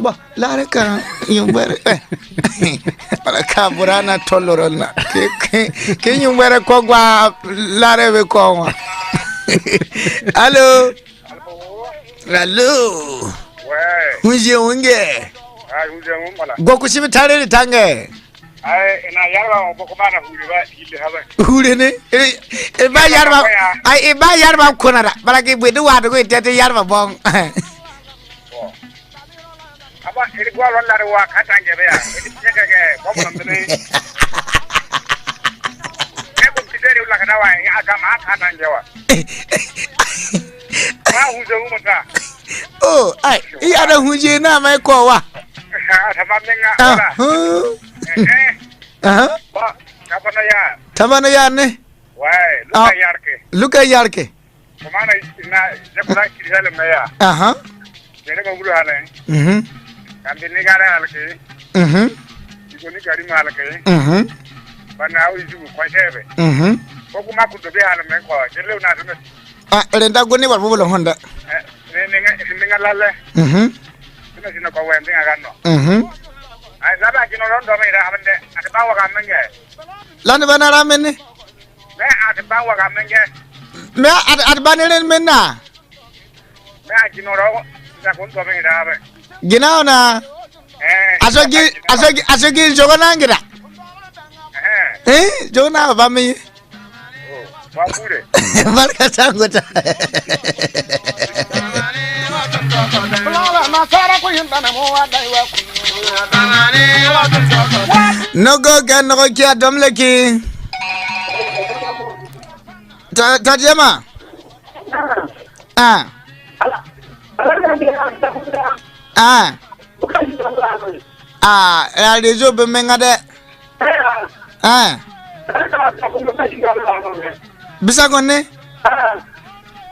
Ba, lare ka nyumbere, eh. Bara ka burana tolorona. Ke, ke, ke nyumbere ko gwa lare be ko wa. Alo. Alo. We. Unje unge. Ah, unje unge mala. Go kusibi tare tange. Ai, ina yarba mo boko bana hure ba, ile haba. Hure ne? E, e ba yarba. Ai, e ba yarba konara. Bara ke bwe du wa du ko itete yarba bong. Oh. Aba, iri gwa lon lare wa katanje be ya. Iri teke ke, bom lon tene. Ke ko piteri ula kana wa, ya kama katanje wa. Ba, huje umata. Oh, ai, i ada huje na mai ko wa. Ah, tama menga, ah, wala. Huh. Eh, eh. Aha. Ba, tabana ya. Tabana ya ne? Wai, ah, luka yarke. Luka yarke. Kumana na, ya kula kiri hale meya. Aha. Kere ma bulu hale. Mhm. Kambi ni gare hale ke. Mhm. Iko ni gari ma hale ke. Mhm. Bana au izu kwa tebe. Mhm. Ko kuma kuto be hale me ko. Kele una tuna. Ah, renda goni bar bulo honda. Eh, ne, ne, ne, ne, lale. Mhm. Tuna sino ko wende ngano. Mhm. Ai, zaba kino rondo me ra hande. Ati ba wa kamenge. Lani bana ramene. Me ati ba wa kamenge. Me ati, ati bana ren menna. Me ati no ro, sa kun to me da be. Gina ona. Eh. Aso gi, aso gi, aso gi jogo na ngira. Eh. Eh, jogo na ba mi. Oh, wa kure. Barka tango ta. Nogo ga nogo kia domle ki. Ta, ta jema. Ah. Ah. Ah, ya rezo be menga de. Ah. Bisa kone?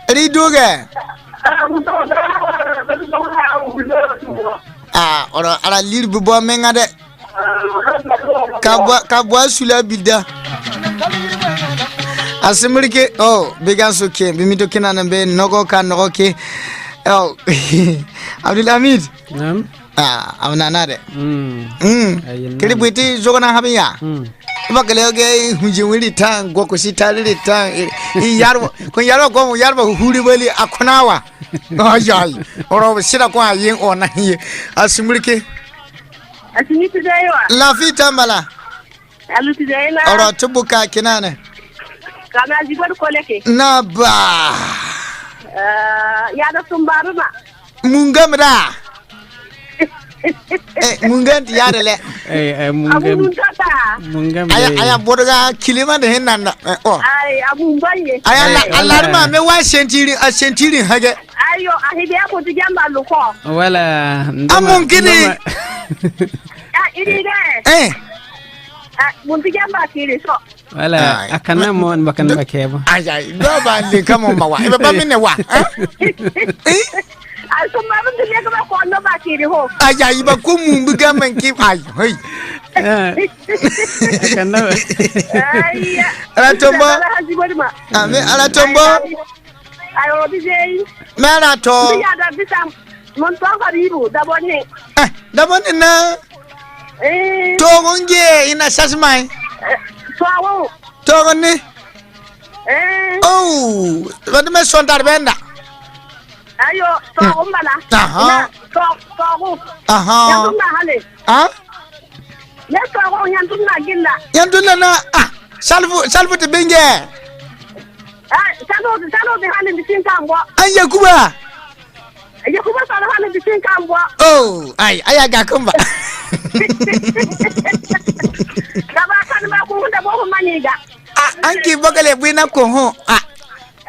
Ri duge. Ah, ora, ara lir bu bo menga de. Ka bwa, ka bwa sula bilda. Asimrike, oh, began so ke, bimito kina na be nogo ka nogo ke. Oh, Abdul Hamid. Naam. Ah, amna na de. Mm. Mm. Ayi, kiri naam. Bwiti jogo na habiya. Mm. Ba kele ge hunji wili tang, go ko si tali li tang. I, i yarwa, ko yarwa, ko yarwa huli wali akonawa. Ay, ay. Oro sira ko ayin ona hiye. Asimrike. Asimrike daiwa. Lafi tambala. Aluti dai na. Oro tubuka kinane. Kana jibar koleke. Na ba. Eh, ya da tumbaru na. Mungam da. Eh, mungam ti ya da le. Eh, eh, mungam. Abu nunta ta. Mungam. Aya, eh. Aya borga kilima de henna na. Eh, oh. Ai, abu mbaye. Aya la, eh, alarma wala. Me wa sentiri, a sentiri hage. Ayo, ahibe abu tijamba luko. Wala. Ndoma, amungkini. Ndoma. Ah, iri de. Eh. Ah, muntu jamba kiri so. Wala, ai, akana mo an bakan bakeba. Ay, ay, do ba le kamo ma wa. Iba ba mine wa. Eh? Eh? Ay, so ma muntu le kamo ko no ba kiri ho. Ay, ay, iba ko mu mbuga man ki. Ay, hey. Eh. Akana. Ay, ya. Ala tombo. Ala haji bari ma. Ah, me ala tombo. Ay, ay. Ayo, D J. Mera to. Bi ya da bisa. Mon to ka ribu, da boni. Eh, da boni na. Eh. To gonge ina sasmai. Eh, to wo. To goni. Eh. Oh, wadi me son darbenda. Ayo, to wo mbala. Aha. Ina, to, to wo. Aha. Ya tun na hale. Ah? Ne to ko nyan tun na gilla. Nyan tun na na, ah, salfu, salfu te benge. Ah, salfu, salfu te hali bisin kambo. An Yakuba. Yakuba salfu hali bisin kambo. Oh, ai, ai aga kumba. Kaba kan ba ku da bo maniga. Ah, an ki bokale bwina ko ho. Ah.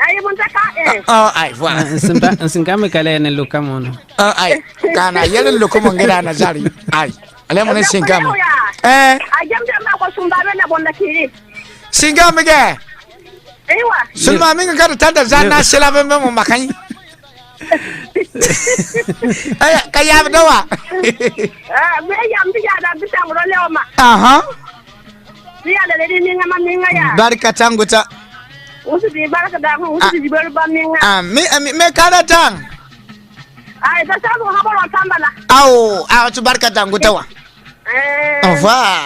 Ai, mun ta ka, eh. Oh, ai, wa. Ah, nsinta, nsinka mi kale ne luka mono. Oh, ai. Kana yele luka mo ngera na zari. Ai. Ale mo ne sinka mi. Eh. Ai, jam jam na ko sumba be na bonda kiri. Sinka mi ke. Aiwa. Sumba mi ka tanda zana sila be mo makai. Ai, ka ya dawa. Ah, me ya mbi ya da bisa mo le oma. Aha. Barika tangu ta. Usu di barika da, usu di barika ba minga. Ah, mi, ah, mi, me kada tang. Ai, ta sabu habo lo tambala. Awo, awo, tu barka tangu tawa. Eh. Au revoir.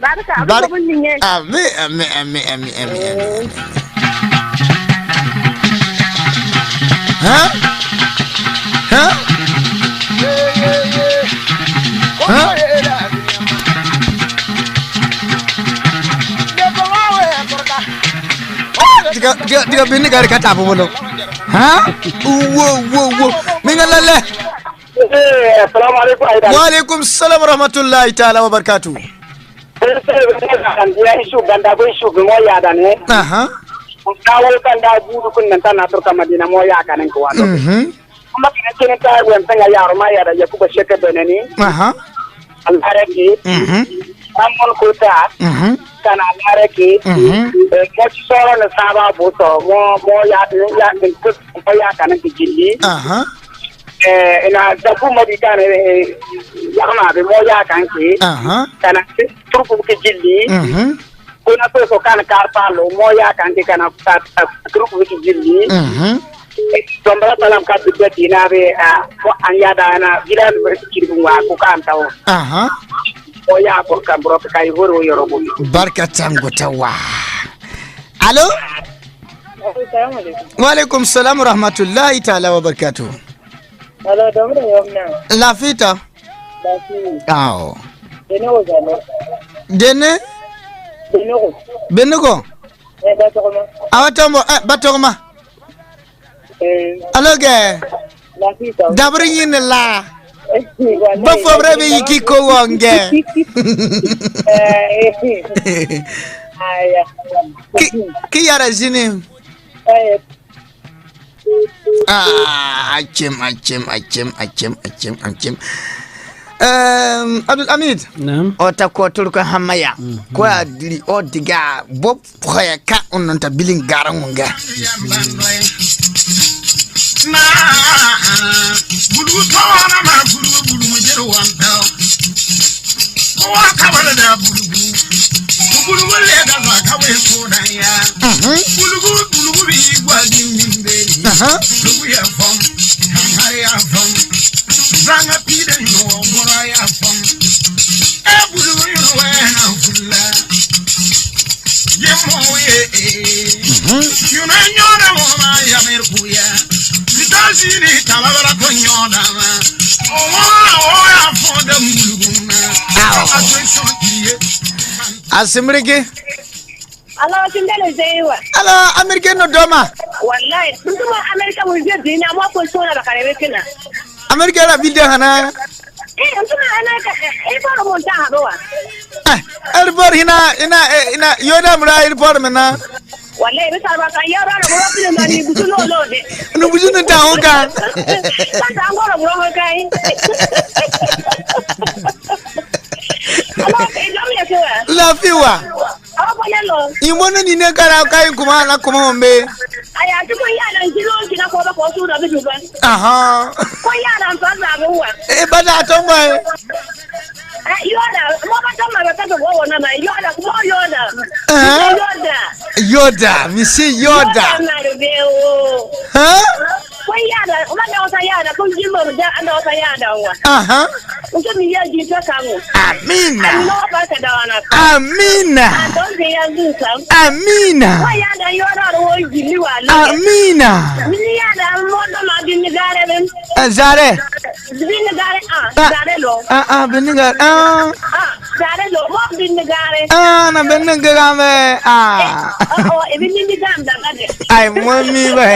Barka, barka, barka. Ami, ami, ami, ami, ami, ami. Ha? Ha? Ha? Tiga, tiga, tiga bini gari kata apa bolo? Ha? Wo, wo, wo. Minga lale. Eh, assalamu alaikum, Aidan. Wa alaikum salam wa rahmatullahi ta'ala wa barakatuh. Eh, eh, eh, ya isu ganda bo isu mo ya dan, eh. Aha. Kawo ganda bu kun nan ta na tur ka Madina mo ya kanan ko wa. Mhm. Kuma kina kina ta wen ta ya yaro ma ya da ya kuba sheke benani. Aha. Alare ki. Mhm. Amon kuta. Mhm. Kana alare ki. Mhm. Eh, mo ci soro na saba buto mo, mo ya, ya, mo ya kanan ki jilli. Aha. Eh, ina zabu madi kan, eh, yama be mo ya kan ki. Aha. Kana turku ki jilli. Mhm. Kuna so so kan kar palo mo ya kan ki kana ka, ka, turku ki jilli. Mhm. Tombra salam ka bidda dina be, ah, mo an ya da na gidan be ki wa ku kan tawo. Aha. Mo ya ko kan bro kai horo yoro bo. Barka tangu tawa. Alo? Assalamu alaikum. Wa alaikum salam wa rahmatullahi ta'ala wa barakatuh. Alo, domro yomna. Lafita. Lafi. Awo. Dene ko zalo. Dene? Dene ko. Bene ko? Eh, Batogoma. Awa tombo, eh, Batogoma. Eh. Alo ge. Lafita. Dabri yin la. Eh, wala. Ba fobre be yiki ko wonge. Eh, eh. Aya. Ki, ki yara zini. Eh. Ah, acem, acem, acem, acem, acem, acem. Ehm, Abdul Hamid. Naam. O ta ko tulu ko hamaya. Mhm. Ko adiri o diga bob hoya ka unnon ta bilin gara ngunga. Na, bulu tawana ma bulu bulu mujero wanta. Ko wa kabala da bulu bulu. Ko bulu bulu le da ba ka we ko da ya. Mhm. Bulu bulu bulu bulu bi gwa di min be ni. Aha. Bulu ya fam. Hare ya fam. Zanga pide no gora ya fam. E bulu bulu no we na fula. Ye mo ye. Mhm. Yuna nyora mo ma ya mer kuya. Sitasi ni tababara ko nyora ma. O wa o ya fo da bulu bulu na. Awo. Aso so ki ye. Asimrigi. Alo, tindele zeiwa. Alo, Amerika no doma. Wallahi, ntuma Amerika mu je dina mo ko sona bakare bekina. Amerika la bide hana. Eh, ntuma Amerika, eh, eh, airport mo ta hado wa. Eh, airport hina, hina, eh, hina, yoda mura airport mena. Wallahi, bi sarba kan yoda no mo pili no ni busu no lo de. No busu no ta hoka. Ta ta ngoro mo hoka. Alo, eh, dom ya kewa. Lafiwa. Awa ko lelo. Imono ni ne kara ka in kuma na kuma ombe. Aya, ti ko ya na jilo kina ko ba ko su da bi ba. Aha. Ko ya na fa za ga wa. E ba da to mo. Eh, yoda, mo ba to ma ba ta ko wo na na yoda, ko yoda. Eh? Yoda. Yoda, mi si yoda. Yoda na de o. Huh? Ko yada, uma da wata yada, ko jimbo da anda wata yada wa. Aha. Uke mi ya ji ta kangu. Amina. Ani no ba ka da wana. Amina. Ando de ya ji sa. Amina. Ko yada yo da ro ji li wa lo. Amina. Mi yada mo do ma bi ni gare ben. Eh, zare. Bi ni gare, ah, ah, zare lo. Ah, ah, bi ni gare. Ah. Ah. Zare lo, mo bi ni gare. Ah, na bi ni gare, ah. Eh, oh, oh, e bi ni gare da gare. Ai, mo mi ba.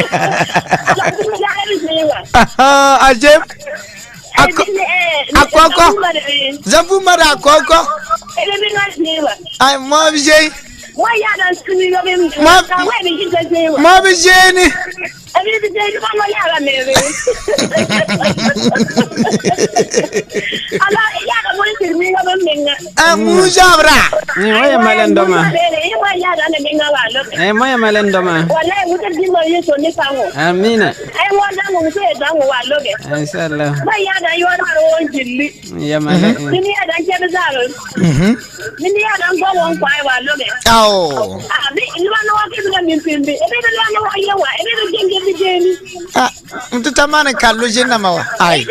Mo bi ni gare bi ni wa. Ah, ajem. Eh, ako, bi ni, eh, akoko. Zabu mara bi. Zabu mara akoko. Eh, bi ni wa ni wa. Ai, mo bi je. Wa ya dan sini yo bi. Mo, ka wa bi je je wa. Mo bi je ni. Abi bi je ni ba mo ya ba me be. Ala ya ka mo ni sirmi nga ba me nga. Ah, mu jabra. Eh, wa ya malen doma. Mo ya be ni, wa ya da ne me nga wa lo. Eh, mo ya malen doma. Wala mu te di mo ye so ni pango. Amina. Eh, mo da mo se da mo wa lo ge. Inshallah. Wa ya da yo da ro jilli. Ya malen. Ni ya da ke da ro. Mhm. Ni ya da ngo wo kwa wa lo ge. Ao. Abi Ah, nti tamane ka loje na ma wa. Ai.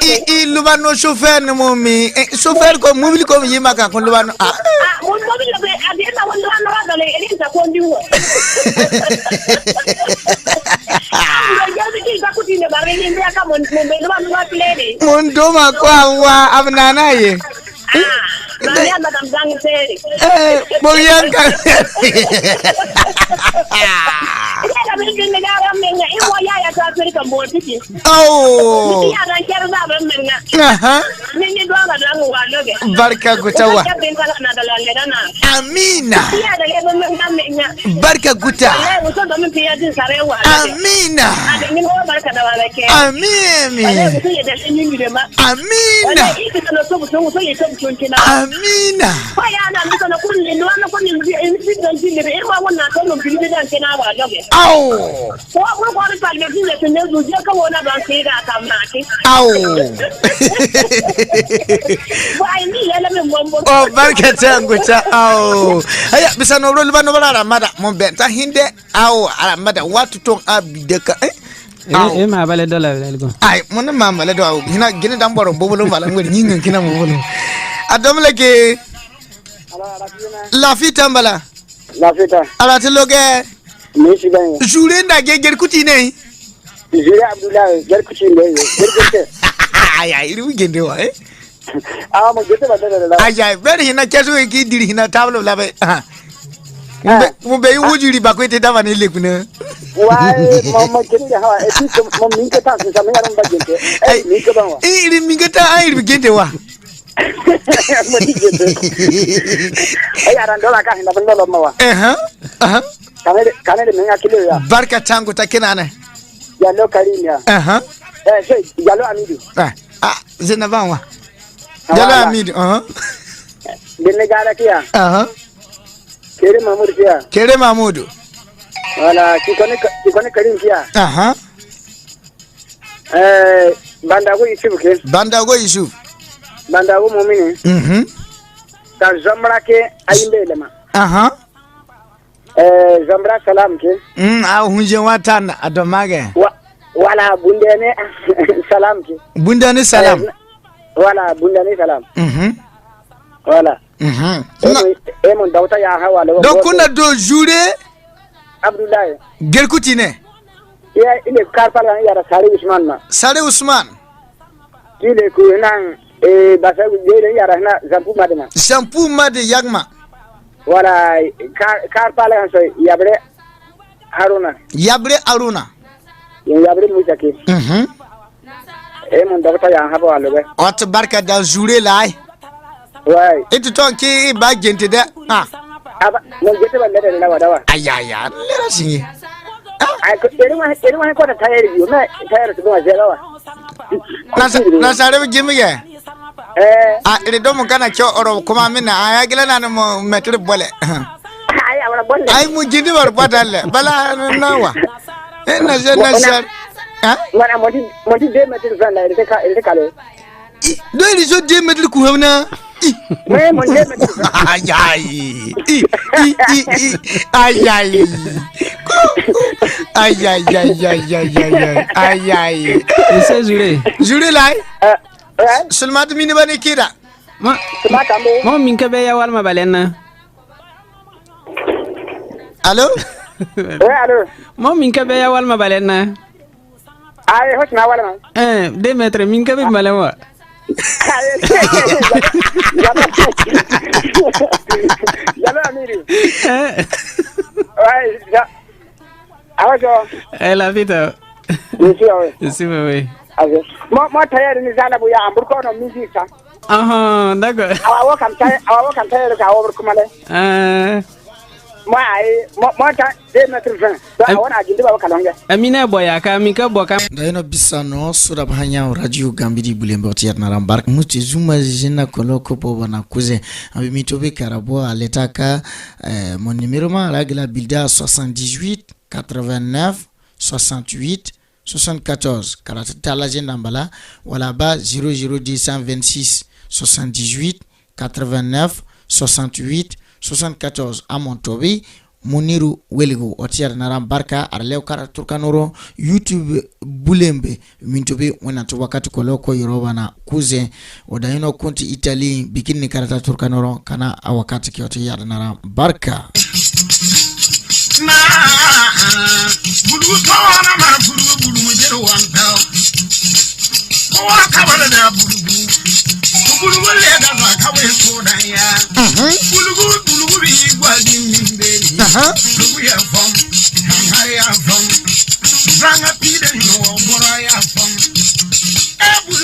I, i lubano chauffeur ni mo mi. Eh, chauffeur ko mobili ko mi yima ka ko lubano. Ah. Mo ndoma kwa wa abnana ye. Eh, bo yan ka. Oh. Aha. Barka guta wa. Amina. Barka guta. Amina. Amin, amin. Amina. Amina. Ao. Ao. Oh, barka tangu ta. Ao. Aya, bisa no rol ba no bala mada. Mo benta hinde. Ao, ala mada watu tong abideka. Eh? Ao. Eh, ma bale dola bale go. Ai, mo na ma bale do ao. Hina gine dam boro bobolo bala ngori nyinga kina bobolo. Adom leke. Lafi tambala. Lafi ta. Ala te loge. Ni si ben. Jure nda ge ger kuti ne. Jure Abdullah ger kuti ne. Ger kuti. Ai, ai, iri gende wa, eh? Awa, mo gete ba dada dada. Aya, beri hina kesu ki diri hina tablo labe. Aha. Mo be, mo be wujiri ba ko ite daba ni lekuna. Wa, mo, mo gete ha, e ti mo minke ta sa mi aron ba gete. E minke ba wa. Iri minke ta, ai iri gete wa. Mo ti gete. E aran dola ka hina bendo lo mo wa. Aha. Aha. Kanere, kanere menga kilo ya. Barka tangu ta kinane. Jalo Karim ya. Aha. Eh, se, Jalo Amidu. Ah, ah, zena ba wa. Jalo Amidu, aha. Benne gara kia. Aha. Kere Mahmud kia. Kere Mahmud. Wala, kikone, kikone Karim kia. Aha. Eh, Bandago Yusuf ke. Bandago Yusuf. Bandago Mumini. Mhm. Ka Zamra ke ayimbe lema. Aha. Eh, Zamra Salam ke. Mm, a hunje watan adomage. Wa, wala Bundene Salam ke. Bundene Salam. Eh, wala Bundene Salam. Mhm. Wala. Mhm. E mo, e mo dauta ya ha wala. Donc kuna do jure Abdoulaye. Gerkutine. Ya, ile karpala yara Sare Usman ma. Sare Usman. Ile ku nan, eh, basa ile yara na Zampu Madina. Zampu Madi yagma. Wala kar, karpala yan so yabre Haruna. Yabre Haruna. Yabre Musa ke. Mhm. E mo dauta ya ha wala be. Ot barka da jure lai. Wai. Itu ton ki ba gente de. Ah. Aba, mo gente ba lede na wadawa. Aya, aya, lede singi. Ai, ko, eri wa, eri wa ko ta tayari yo, na tayari to ma zera wa. Na sa, na sa re gimi ge. Eh. Ah, eri domo kana cho oro kuma mina, aya gila na mo metri bole. Ai, awara bole. Ai, mo jindi bar badalle. Bala na wa. Eh, na sa, na sa. Ha? Mana mo di, mo di de metri zan la, eri ka, eri ka le. I, do iri so de metri ku hewna. I. Mwe, mo de metri. Ay, ay. I, i, i, i. Ay, ay. Ay, ay, ay, ay. Ay, ay. Ise jure. Jure lai. Eh, eh? Sulmat mini bani kida. Ma, Sulmat ambe. Mo min ke be ya wal ma balen na. Alo? Oui, alo. Mo min ke be ya wal ma balen na. Ai, hos na wala ma. Eh, deux mètres, min ke bi malen wa. Ai, ya, ya, ya. Jalo Amiri. Eh. Ai, ya. Awa jo. Eh, la vita. Ni si awe. Si awe. Awe. Mo, mo tayari ni zana bu ya ambur ko no music sa. Aha, d'accord. Awa, awa kam tayari, awa, awa kam tayari ka awa bur kumale. Eh. Mo ai, mo, mo ta deux mètres vingt. Awa na jindi ba kalonge. Amina boya ka mi ka boka. Nda ino bisa no sura bahanya Radio Gambidi Bulembo tier na rambar. Muti zuma zina kolo kopo bana kuze. Abi mi tobe karabo aleta ka, eh, mon numéro ma ragla bilda soixante-dix-huit quatre-vingt-neuf soixante-huit soixante-quatorze. Kala tala zenda mbala wala ba zéro zéro deux cent vingt-six soixante-dix-huit quatre-vingt-neuf, soixante-huit, soixante-quatorze. Amontobi Muniru Weligu. Oti yadanaram barka, arale o kara Turkanoro YouTube bulembe. Mintobi wena tu wakati kole ko Yoroba na kuze. Oda ino kunti Italy, bikin ni karata Turkanoro, kana a wakati ki oti yadanaram barka. Na, bulu tona ma bulu bulu mujero wan tao. Wa kabala da bulu bulu. Bulu bulu le da ba kawe ko da ya. Mhm. Bulu bulu bulu bulu bi gwa di mimbe. Aha. Bulu ya fam. Hanga ya fam. Zanga pide no bora ya fam. E bulu